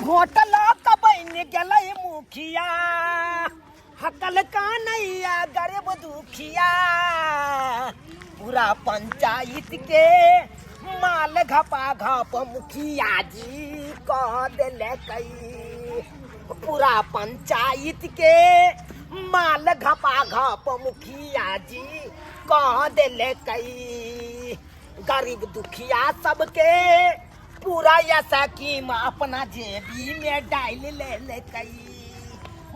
Vote लऽ कऽ बनि गेलै मुखिया, हकल कानैया गरीब दुखिया। पूरा पंचायत के माल घपा घप मुखिया जी कह देलकै। पूरा पंचायत के माल घपा घप मुखिया जी कह देलकै। गरीब दुखिया सबके पूरा ऐसा कीम अपना जेबी में डाल लेलकै।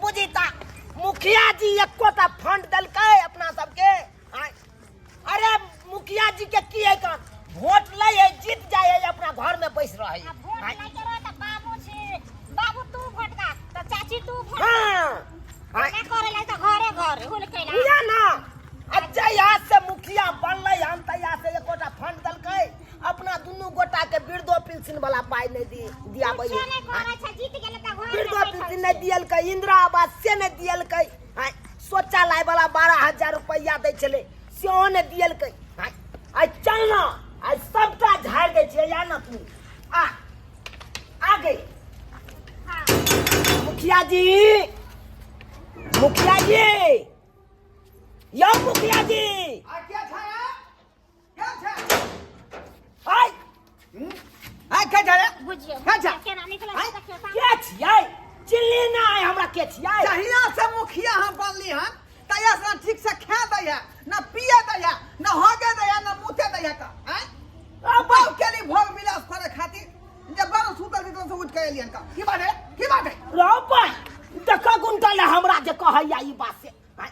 बुझी ता मुखिया जी एकोटा फंड देलकै अपना सबके? आँय? अरे मुखिया जी के की है कान, वोट लै है, जीत जाए है, अपना घर में बैस रहे। आ वोट आँय? लैके रह त बाबू छी, बाबू तू वोट दा त चाची तू वोट। हाँ आँय? ना करे ला त घरे घर हुल कैला। बुझा ना, आ जहिया से मुखिया बनलै हन तहिया से एकोटा फंड देलकै? अपना दुनू गोटा के वृद्धो पेंशन वाला पाइ नहि दियाबै। कुछो नहि करै छै, जीत गेलै त घर में वृद्धो बैठल पेंशन छै। नहि दियलकै, इंदिरा आवास से नहि दियलकै। आँय, शौचालय वाला 12,000 रुपैआ दै छलै, सेहो नहि दियलकै। आँय, आइ चल न, आइ सबटा झाड़ि दै छियै। या न तू आ आ गई। हाँ। मुखिया जी, मुखिया जी, यौ मुखिया जी। आ क्या छै? क्या छै? आइ। आ क्या छै रे? बुझियौ अच्छा। केना निकलै आइ, छै देखियौ सामने। के छियै? चिल्ली ना आइ हमरा के छियै? जहिया से मुखिया हम बनली हन तहिया से ना ठीक से खा दै है, ना पिए दै है, ना हगे दै है, ना मुते दै है। का आँय बाप के लिए भोग विलास करे खातिर जब बारह सुतल छी से उठ के एलियन का की बात है? की बात है? रहो पाइ देखो गुंटल हमरा जे कहैया ई बात से। आइ,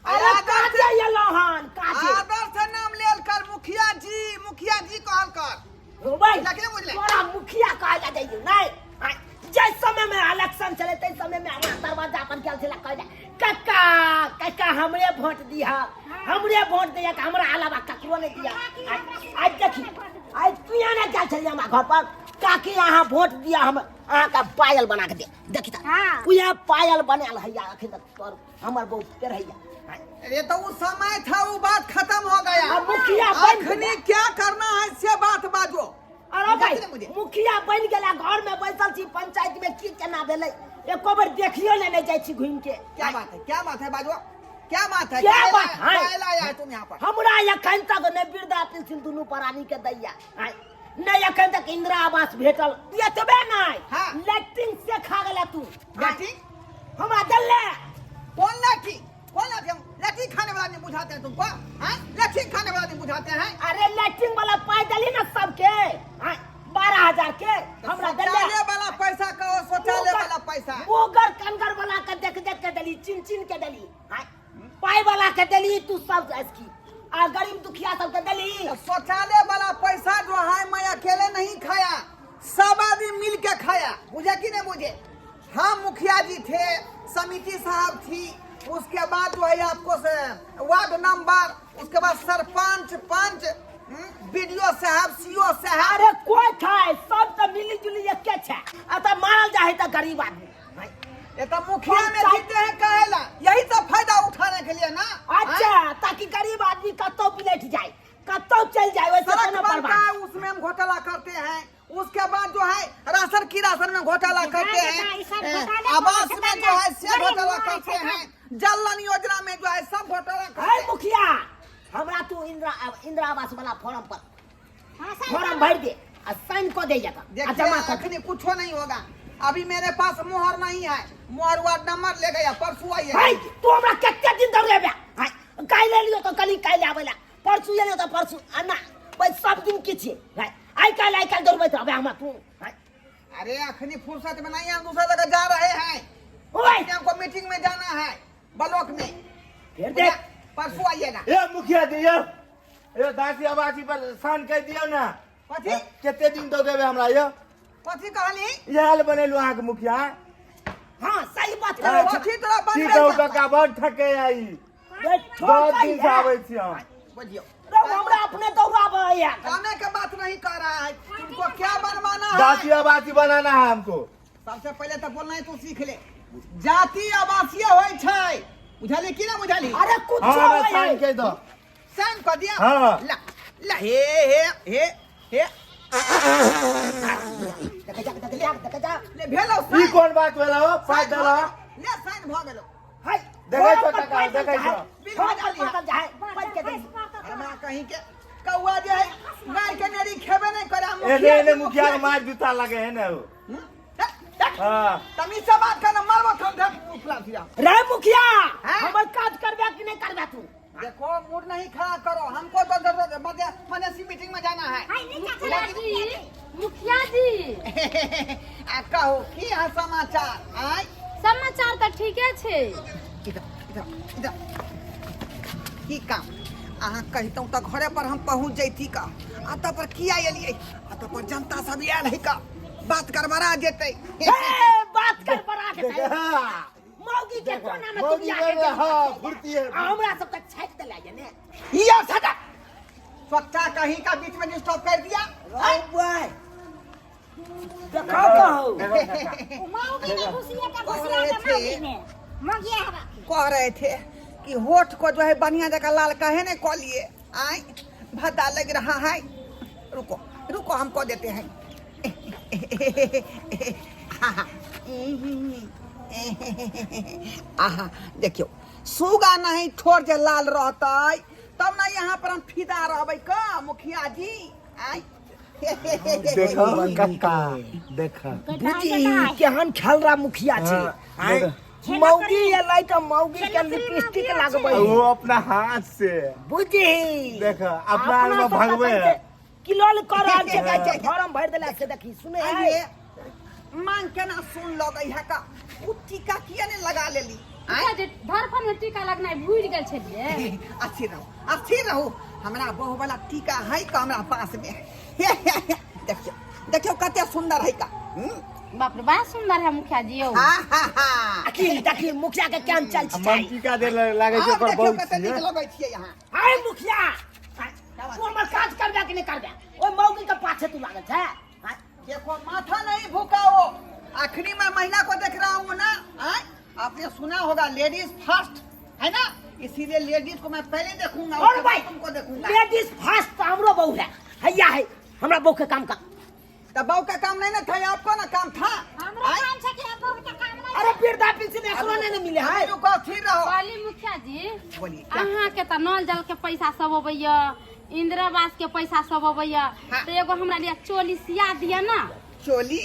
अरे आदर काजे एलहुँ हन काजे। आदर से नाम लेल कर, मुखिया जी, मुखिया जी कहल कर। रौ भाई, बुझला कि नहि बुझले? तोरा मुखिया कहला जाइयो नहीं। आइ, जाहि समय में इलेक्शन चले ताहि समय में हमरा दरवाजा पर गेल छला, कहला कक्का कक्का हमरे वोट दिहा, हमरे वोट दिया, हमरा अलावा ककरो नहीं दिया। आइ, आइ देखी, आइ तू यहाँ नहीं गेल छलियै हमरा घर पर, काकी अहाँ वोट दिया, हम अहाँके पायल बना के दे। देखी तऽ हाँ। उएह पायल बनायल हैया अखन तक तोर हमर बहु पेरहैया। अरे तो वो समय था, वो बात खत्म हो गया। अब मुखिया बन अखनी क्या करना है से बात बाजो। अरे भाई, बुझलियै ने मुझे? मुखिया बन गेला, घर में बैसल छी, पंचायत में की केना भेलै एको बेर देखियो ले नहीं जाइ छी घूम के। क्या बात है? क्या बात है बाजो, क्या बात है? क्या काहे बात है? काहे लाया है तुम यहाँ पर? हमरा एखन तक नहि वृद्धा पेंशन दुनू प्राणी के दैया, आँय, नहि एखन तक इंदिरा आवास भेटल। एतबे नहि, हाँ। लैट्रिन से खा गेला तू। लैट्रिन? हमरा देले। कौन लाठी? कौन लाठी? हम लाठी खाने वाला नहीं बुझाते हैं तुमको? हाँ? लाठी खाने वाला नहीं बुझाते हैं? अरे लैट्रिन वाला पाई देली ना सबके, आँय, 12,000 के हमरा देले। शौचालय वाला पैसा कहो, शौचालय वाला पैसा। मुगर कनगर वाला के देख देख के देली, चिन चिन के देली। आँय, पाई वाला के देली तू सब की आ गरीब दुखिया सब के देली। तो शौचालय वाला पैसा जो है मैं अकेले नहीं खाया, सब आदमी मिल के खाया। बुझे कि नहीं बुझे? हम मुखिया जी थे, समिति साहब थी, उसके बाद जो है आपको वार्ड नंबर, उसके बाद सरपंच, पंच, बीडीओ साहब, सीओ साहब। अरे कोई खाए सब तो मिली जुली एके छै, आ त मारल जाए त गरीब आदमी। ये तो मुखिया में जीते हैं कहेला, यही तो फायदा उठाने के लिए ना। अच्छा, ताकि गरीब आदमी कतौ बिलट जाए, कतौ चल जाए, वैसे सड़क कोनो बनता परवाह। है उसमें हम घोटाला करते हैं, उसके बाद जो है राशन की राशन में घोटाला करते हाँ, हैं, ई सब घोटाले आवास करै में छै जो है से गरीब घोटाला मरै करते छै। हैं, जल योजना में जो है सब घोटाला करते है हैं। मुखिया, हमरा तू इंदिरा इंदिरा आवास वाला फॉर्म पर हाँ, साइन फॉर्म करो। भर दे आ साइन कऽ दे जाता आ देखिए जमा कर। अखनी कुछो नहीं होगा, अभी मेरे पास मोहर नहीं है, मोहर वार्ड नंबर ले गया, परसों आइए। है तू हमरा कते दिन दौड़ेबे? है काल्हि एलियो तऽ कनी काल्हि आबै ला, परसू एलियो तऽ परसू, आ ना भाई सब दिन की छियै? है आइ काल्हि, आइ काल्हि दौड़बैत रहबै हमरा तू? है अरे अखनी फुर्सत में नहीं है, हम दूसरा जगह जा रहे हैं। ओए। अखनी हमको मीटिंग में जाना है ब्लॉक में। फिर देख। परसों आइएगा। ए मुखिया जी, यौ यौ, दासी आवासी पर सान कहि दियौ ने। कथी? कते दिन दऽ देबै हमरा यौ? कथी कहली? इएह बनेलहुँ अहाँके मुखिया। हाँ सही बात करै छी। कथी तोरा की बनबै? कहू काका, बड़ ठके आई। छोड़। बहुत दिन से आबै छी हम। बुझियौ हमरा अपने दौड़ाबै। खाने के बात नहीं कर रहा है, तुमको क्या बनवाना है? जाति आवासी बनाना है हमको। सबसे पहले तो बोलना है तू सीख ले, जाति आवासीय होय छै, बुझली कि ना बुझली? अरे कुछ हाँ, हमरा साइन कहि दो। साइन कर दिया। हाँ। ला ला, हे हे हे हे। देख जा, देख जा, देख जा। ले भेलो ई साइन। कोन बात भेल हो? पाइ साइन देला भऽ गेलो। ले साइन भऽ गेलो। हाय, देखै छौ फोन पर काका, पाइ देखै देल छौ। जाय। फोन पर पाइ देल जाय, पाइ के दे। हमरा कहीं के कौआ जे है गाय के नेरी खेबे नहीं करे। एने एने मुखिया के मार जूता लगे है ने हो। हाँ। तमीज से बात करना, मारबो थम थम उपला दिया। रे मुखिया, हाँ? हमर काज करबे कि नहीं करबे तू? देखो, मूड नहीं खड़ा करो, हमको तो जरूरत है, मध्य मधेसी मीटिंग में जाना है। हाय नीचा चला। मुखिया जी, मुखिया जी। आ कहो, की है समाचार आय? समाचार तऽ ठीके छै। इधर इधर इधर। की काम? अहाँ कहितहुँ तऽ घरे पर हम पहुँच जैती का। आ तब पर किया एलियै? आ तब पर जनता सब आयल है का, बात गड़बड़ा जेतै। ए, बात कर बड़ा के देख, हाँ। मौगी के कोना में मौगी दुनिया के के हाँ, फुर्ती है। आ हमरा सब तक छाटि देला ये ने। ये सदा स्वच्छता कहीं का बीच में डिस्टर्ब कर दिया। रौ भाई, देखो कहो। ओ मौगी में घुसिया का, घुसिया के मौगी में मौगी हवा। कह रहे थे कि होठ को जो है बढ़िया जगह लाल काहे नहीं कह लिए आय, भद्दा लग रहा है। रुको रुको, हमको देते हैं। आहा, देखियो, सुगा नहीं ठोर जे लाल रहतै तब ना यहाँ पर हम फिदा रहबै का मुखिया जी आय। देखो काका, देखो। बुझी केहन खेल रहा मुखिया छै। हाँ, आँय, देखो। मौगी एलै तऽ मौगी के लिपस्टिक लगबै। वो अपना हाथ से। बुझी। देखो, अपना आर में भगवे है। किलोल कर रहल छै, कहै छै फॉर्म भरि देला से। देखी, सुनै है? आइए, मांग केना सुन लगै है का, उ टीका किया ने लगा लेली आँय? मुखिया जी, धरफन में टीका लगनाइ भूलि गेल छलियै। अस्थिर रहू, अस्थिर रहू, हमरा बहु वाला टीका है का हमरा पास में। देखियो देखियो, कते सुंदर है का। हम्म? बाप रे, बड़ा सुंदर है मुखिया जी यौ। हाँ हाँ हाँ। अखी देखी मुखिया के केहन चल छै। हम टीका दे लागे छै आब ओकर देखियो बहुत कते नीक छियै। लगै छियै यहाँ। आय मुखिया, तू हमर काज करबे कि नहि करबे? ओहि मौगी के पाछे तू लागल छै आँय? देखो, माथा नहीं भूकाओ, आखिरी में महिला को देख रहा हूँ ना। आय? आपने सुना होगा, लेडीज फर्स्ट है ना, इसीलिए लेडीज को मैं पहले देखूंगा, और उसके भाई बाद तुमको देखूंगा। लेडीज फर्स्ट तो हमरो बहू है, हैया है हमरा बहू के काम का। तो बहू का काम नहीं ना था, आपको ना काम था। हमरो आय? काम छै कि बहुत काम नहीं। अरे वृद्धा पेंशन एकरो नहीं ने मिले है। रुको, फिर रहो। कहली मुखिया जी, बोलिए क्या? अहाँके तऽ नल जल के पैसा सब अबैया, इंदिरा आवास के पैसा सब अबैया। हाँ। तऽ एगो हमरा लिए चोली सिया दिअ ना। चोली?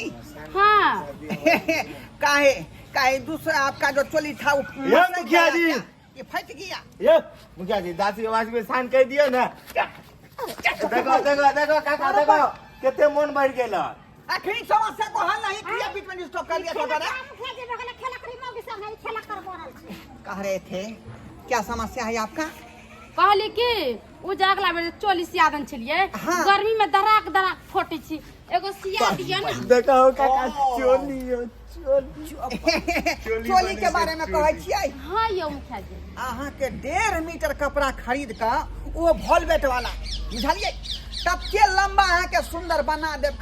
हाँ। काहे काहे दूसरा आपका जो चोली था वो ये नहीं मुखिया गया जी। क्या? ये फट गया। ये मुखिया जी, दासी आवाज में साइन कर दियो ना। देखो देखो देखो काका, देखो कते मन बढ़ गेल। आखिरी समस्या को हल नहीं किया, बीच में डिस्टर्ब कर दिया खेला छोटा। मुखिया जी बगल खेला करी, मौगी संग है खेला कर बोलल छै। कह रहे थे, क्या समस्या है आपका? कहली कि उ जे अगला बेर चोली सिया देने छलियै, हाँ। गर्मी में दराक दराक फोटे छी, एगो सिया दिअ ना। देखो काका, चोली यो, चोली चोली। चोली के बनै बारे छै, में चोली। कहै छियै। हाँ यौ मुखिया जी। अहाँके 1.5 मीटर कपड़ा खरीद कऽ, ओ वॉलवेट वाला, बुझलियै, तते लम्बा अहाँके सुंदर बना देब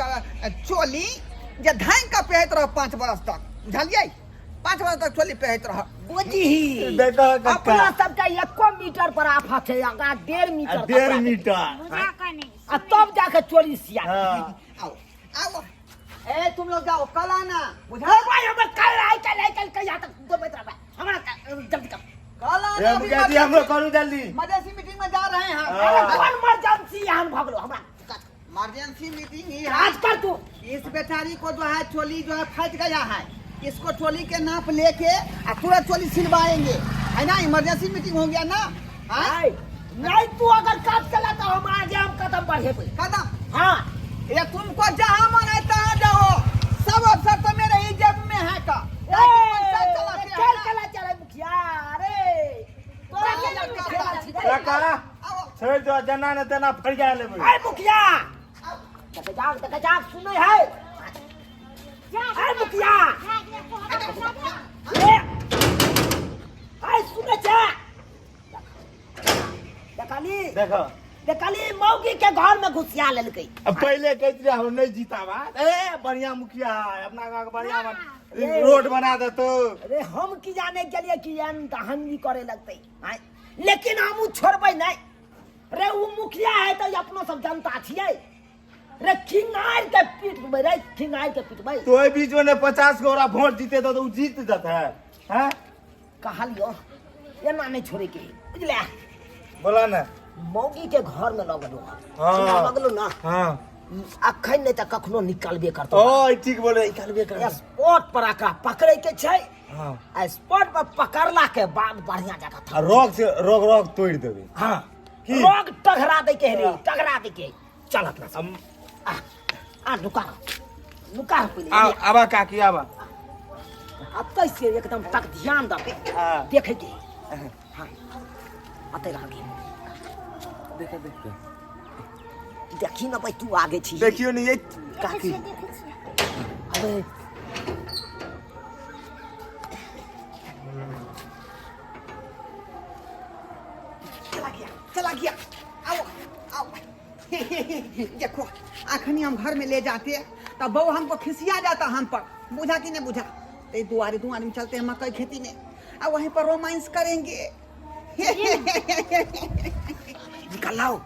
चोली जे धानि कऽ पहिरैत रहब 5 बरस तक, बुझलियै, 5 बरस तक चोली पहिरैत रहब। बुझी देखो अपना काका, सबके एको मीटर पर आफत है, अगा 1.5 मीटर 1.5 कपड़ा। मीटर। बुझा कनी। आ तब जाके चोली सिया। हाँ। आओ आओ, ए तुम लोग जाओ, कल आना, बुझा? ओ भाई, हमर कल आइ कल आइ कल कहिया तक देबैत रहबै हमरा? जल्दी कर। कल ये आना। मुखिया जी, हमरो करू जल्दी। मधेसी मीटिंग में जा रहे हैं हम। अरे कौन इमरजेंसी यहाँ भगलो हमरा? इमरजेंसी मीटिंग ही है। आज कर तू। इस बेचारी को जो है चोली जो है फट गया है, इसको चोली के नाप लेके और तुरंत चोली सिलवाएंगे, है ना? इमरजेंसी मीटिंग हो गया ना, हाँ? आय नहीं, तू अगर काज चला तो हम आगे हम कदम बढ़ेबै। कदम? हाँ। ये तुमको जहाँ मन है तहाँ जाओ, सब अफसर तो मेरे ही जेब में है का। ए, पंचायत चलाते हैं खेल ना। खेला चले मुखिया, अरे तोरा चल, के लड़का, खेला छी। काका, आओ। छोड़ दो, जना ने तेना फरिया लेबै। आय मुखिया, देख जाग, देख जाग, सुनै है? जा। आय मुखिया। जा गया कोहरा जा गया। ए आय, सुनै छै? देखली? देखो। देखली, मौगी के घर में घुसिया लेलकै। अब पहले कहते रहे हम नहीं जीताबा, ए बढ़िया मुखिया है अपना गांव के, बढ़िया रोड बना देतो। अरे हम की जाने गेलिए कि एहन दहंगी करे लगतै आँय? लेकिन हम उ छोड़बै नहीं रे, उ मुखिया है तऽ अपनो सब जनता छियै। रे खिंगार के पीटबै रे, खिंगार के पीटबै। तो ओहि बीच में ने 50 गोरा वोट जीते तो उ जीत जाता है। हैं? कहलियो एना नहीं छोड़े के, बुझले? बोला ना। मौगी के घर में लगलो। हाँ। लगलो ना। हाँ। अखन नहीं तऽ कखनो निकालबे करतो। ओ ठीक बोले, निकालबे कर। स्पॉट पर आका पकड़े के छै। हाँ। आ स्पॉट पर पकड़ला के बाद बढ़िया जगह आ रोग से रोग रोग तोड़ देबे। हाँ। की? रोग टघरा दे के रे, टघरा दे के। चल अपना सब। आ आ नुका नुका पहिले। आ आबा काकी आबा। अब कैसे एकदम तक ध्यान दे। हाँ। देखे के। हाँ। अते रह के। देख देख। देखी न भाई तू आगे छी। देखियो नहीं ये काकी। अबे चला गया चला गया, आओ आओ। देखो अखनी हम घर में ले जाते तब बहू हमको खिसिया जाता हम पर, बुझा कि नहीं बुझा? तो दुआरे दो आदमी चलते हैं मकई खेती में और वहीं पर रोमांस करेंगे। निकाल लाओ।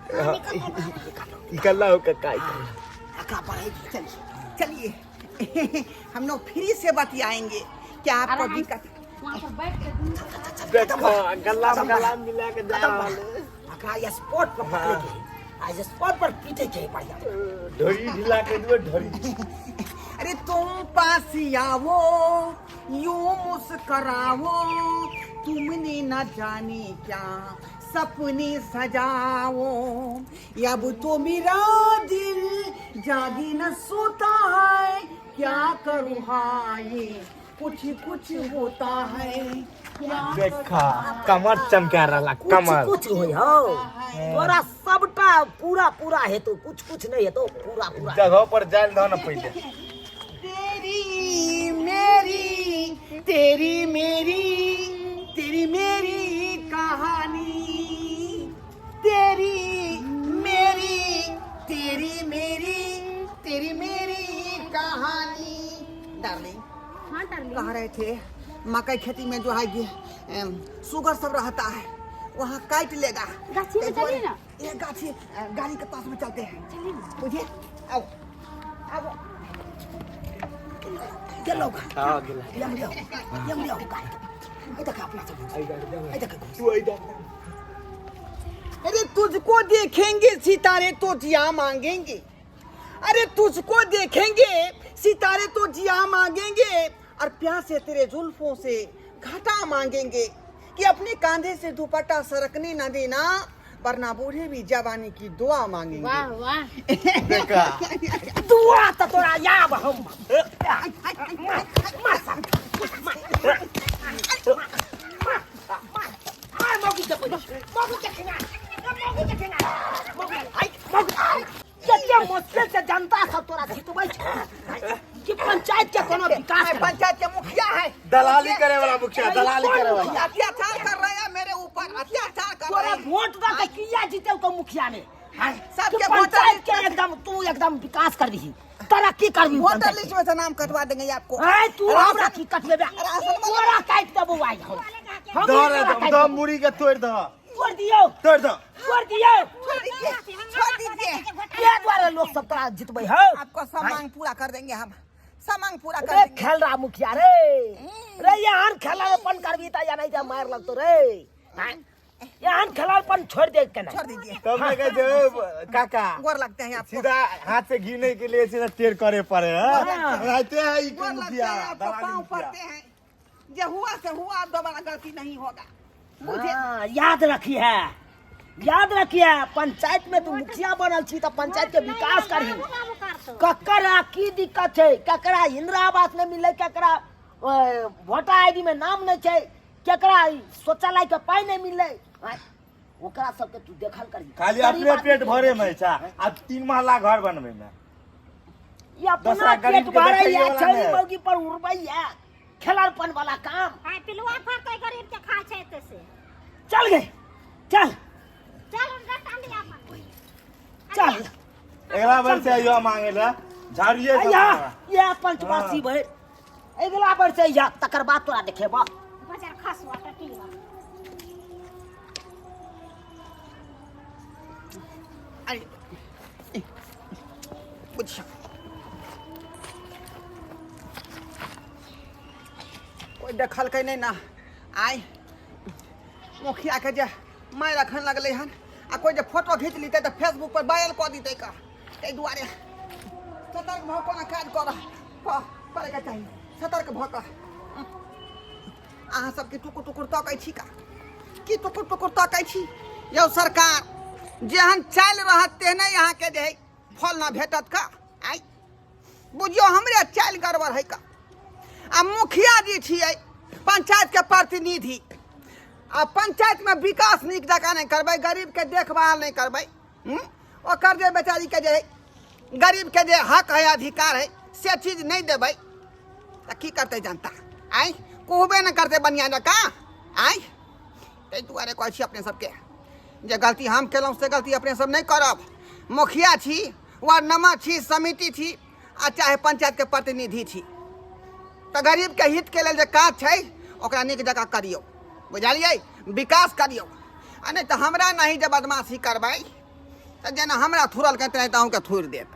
निकाल लाओ काका। अकरा बढ़ाई। चलिए चलिए हम लोग फ्री से बतियाएंगे, क्या आपको दिक्कत? वहाँ पर बैठ के देखो गला गला मिला के जा रहल है। अकरा ये स्पॉट पर पकड़े के, आज स्पॉट पर पीटे के बढ़िया। ढोरी ढिला के दियो ढोरी। अरे तुम पास आओ यूं मुस्कराओ, तुमने न जाने क्या सपने सजाओ, अब तो मेरा दिल जागे न सोता है, क्या करूँ हाय कुछ कुछ होता है। देखा कमर चमका रहा कुछ कमर। कुछ होय हो तोरा सबटा पूरा पूरा हेतो, कुछ कुछ नहीं हेतो, पूरा पूरा। जगह पर जाल दो ना पहले। तेरी मेरी तेरी मेरी तेरी मेरी कहानी, तेरी मेरी तेरी मेरी तेरी मेरी कहानी। डार्लिंग हाँ डार्लिंग कह रहे थे मकई खेती में जो है ये शुगर सब रहता है, वहाँ काट लेगा। गाछी में चलिए ना। ये गाछी गाड़ी के पास में चलते हैं, बुझे? आओ आओ गेलो। हां गेला। यम लियो यम लियो गाड़ी। आई देख अपना सब, आई देख। तू आई देख। अरे तुझको देखेंगे सितारे तो जिया मांगेंगे, अरे तुझको देखेंगे सितारे तो जिया मांगेंगे, और प्यासे तेरे जुल्फों से घाटा मांगेंगे, कि अपने कांधे से दुपट्टा सरकने न देना, वरना बूढ़े भी जवानी की दुआ मांगेंगे। वाह वाह। देखा दुआ तो तोरा याब हम मार साला। मार मौगी के पहिले, मौगी के खिंगार, मौगी के खिंगार, मौगी, आई, मौगी, आई। कते मुश्किल से जनता सब तोरा जितबै छै कि पंचायत के कोनो विकास मैं करबै। पंचायत के मुखिया है, दलाली करे वाला मुखिया, दलाली करे वाला। अत्याचार कर रहे हैं मेरे ऊपर, अत्याचार कर तोरा रहे हैं। वोट दऽ के किया जीतेलको मुखिया ने? सबके कि वोटर पंचायत लिस्ट के एकदम तू एकदम विकास कर दीही, तरक्की कर दीही। वोटर लिस्ट में से नाम कटवा देंगे आपको। आय तू हमरा की कटबेबे? राशन वाला- तोरा काटि देबौ आइ हम। हम दो रे तोरा दो, काटि दो देबौ। मुड़ी के तोड़ दो, तोड़ दियौ, तोड़ दो, तोड़ दियौ। छोड़ दीजिए, छोड़ दीजिए। के द्वारा लोग सब तोरा जितबै हौ? आपको सब मांग पूरा कर देंगे हम, सब मांग पूरा कर रे देंगे। खेल रहा मुखिया रे, रे यहाँ खेलापन करबी त या नहीं त मार लगतो रे। यहाँ खेलापन छोड़ दे के छोड़ दीजिए। तब मैं कहे छे, काका गोर लगते हैं आपको, सीधा हाथ से घिने के लिए सीधा टेर करे पड़े हैं। हाँ। रहते हैं ई गोर लगते मुखिया, हैं आपको, दलाली पाँव मुखिया। पड़ते हैं। जो हुआ से हुआ, अब दोबारा गलती नहीं होगा। मुझे हाँ, याद रखी है, याद रखिए पंचायत में तू मुखिया बनल छी त पंचायत के विकास करही। ककरा की दिक्कत छै? ककरा इंदिरा आवास नहीं मिले, ककरा वोटर आईडी में नाम नहीं छै, केकरा शौचालय के पाई नहीं मिले, ओकरा सबके तू देखल करही। खाली गरीब अपने आदमी पेट के भरे में छा, आ 3 महला घर बनबे में। ई अपना दोसरा गरीब पेट के भरे देखैये या वाला छौरी नहि। मौगी पर उड़बै या खेलरपन वाला काम। आइ पिलुआ फड़तै गरीब के खाइ छै एते से। चल गए, चल चल उनका टांगी अपन। चल। अगला बार से आइयो मांगे ला झाड़िए सब या मांगा। या पंचवासी भरि अगिला बेर से या तकर बाद तोरा देखेबऽ। बजार खसुआ टटीवा। अरे बुझियौ कोइ देखलकै नहि ने। आइ मुखियाके जे मारि अखन लगलै हन आ कोइ जे फोटो घीच लितै तऽ फेसबुक पर वायरल कऽ दितै का। ताहि दुआरे सतर्क भऽ कोना काज करऽ करैके चाही, सतर्क भऽ कऽ। अहाँ सबके टुकुर टुकुर तकै छी का? की टुकुर टुकुर तकै छी यौ सरकार? जेहन चालि रहत तेहने अहाँके जे है फल न भेटत का। आइ बुझियौ हमरे चालि गड़बड़ है का। आ मुखिया जी छियै पंचायत के प्रतिनिधि, आ पंचायत में विकास नीक जकाँ नहि करबै, गरीब के देखभाल नहि करबै, ओकर जे बेचारी के जे गरीब के जे हक है, अधिकार है, से चीज नहि देबै तऽ की करतै जनता? आइ कहबे नहि करतै बढ़िआँ जकाँ। आइ ताहि दुआरे कहै छी अपने सबके जे गलती हम केलहुँ से गलती अपने सब नहि करब। मुखिया छी, वार्ड नंबर छी, समिति छी आ चाहे पंचायत के प्रतिनिधि छी, तऽ गरीब के हित के लेल जे काज छै ओकरा नीक जकाँ करियौ, बुझलियै? विकास करियौ। आ नहि तऽ हमरा नहि जे बदमाशी करबै तऽ जेना हमरा थुरलकै तेनाहिते अहूँके थुरि देत।